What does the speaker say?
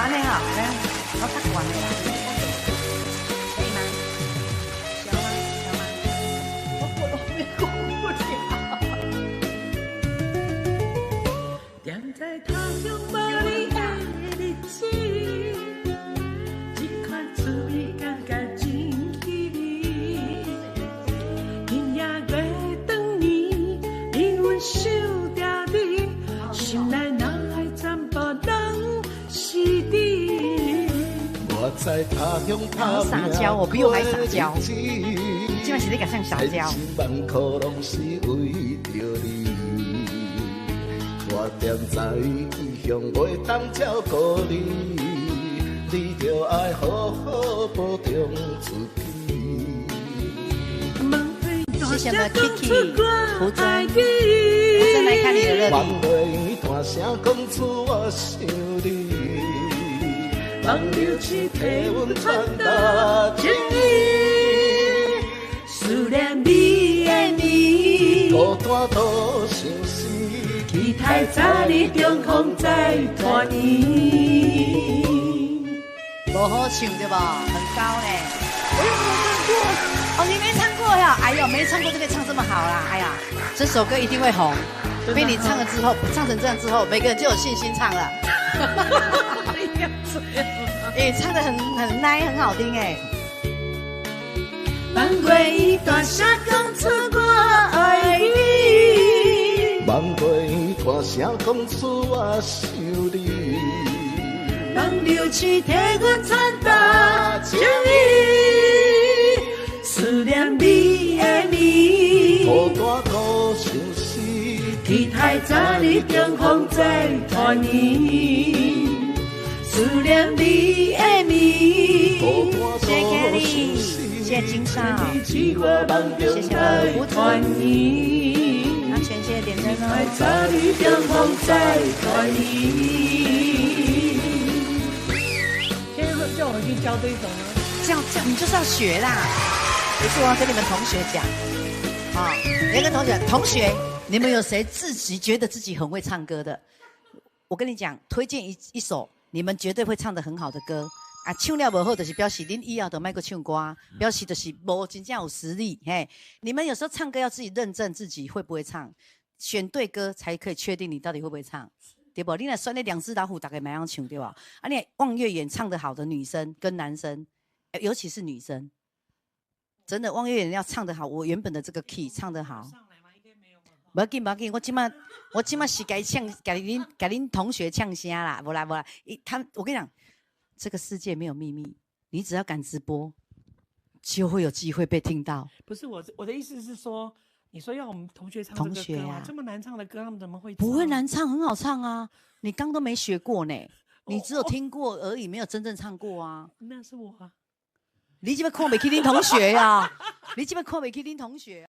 按呢吼，來，我較懸的啦，可以嗎？小嗎？小嗎？我過都沒過不了。踮在他鄉無你的日子，這款滋味感覺真稀微。今夜月轉圓，靈魂想著你，心內腦海全部攏是你。我在他鄉好撒嬌，我比我還撒嬌。這擺是咧共誰撒嬌。千萬苦攏是為著你，我踮在異鄉袂當照顧你，你著愛好好保重自己。謝謝我們 Kiki 胡真，胡真來看你的熱力。大聲講出我想你，夢流痴替阮傳達情意，思念你的暝，孤單都相思，期待早日重逢再團圓。無好唱對無？很高呢。我又沒有唱過。哦，你沒唱過呀？哎呦，沒唱過就可以唱這麼好啦！哎呀，這首歌一定會紅。被你唱了之後，唱成這樣之後，每個人就有信心唱了。哎，唱得很奶，很好聽哎。夢過伊大聲講出我愛你，夢過伊大聲講出我想你，夢流痴替阮傳達情意，思念你的暝，孤單孤相思，期待早日重逢再團圓，思念你的暝。謝謝 Kelly，謝謝金少，謝謝胡子，安全謝謝點燈哦。早日重逢再團圓。現在叫我回去教這一首嗎？這樣這樣，你就是要學啦。不是我要跟你們同學講，啊，你要跟同學同學，你們有誰自己覺得自己很會唱歌的？我跟你講，推薦一首你們絕對會唱得很好的歌。啊，唱了無好，就是表示恁以後都莫閣唱歌，表示就是無真正有實力。嘿，你們有時候唱歌要自己認證自己會不會唱，選對歌才可以確定你到底會不會唱，對無？你若選那兩隻老虎，大家嘛會曉唱對無？啊，你望越遠唱得好的女生跟男生，尤其是女生，真的望越遠要唱得好，我原本的這個 key 唱得好。無要緊，無要緊，我這擺是共伊嗆，共恁同學嗆聲啦，無啦無啦，他我跟你講，這個世界沒有秘密，你只要敢直播，就會有機會被聽到。不是我，我的意思是說，你說要我們同學唱這個同學歌啊，啊這麼難唱的歌，他們怎麼會唱？不會難唱，很好唱啊！你剛都沒學過呢，你只有聽過而已，沒有真正唱過啊。那是我啊。你這擺看袂起恁同學啊？你這擺看袂起恁同學？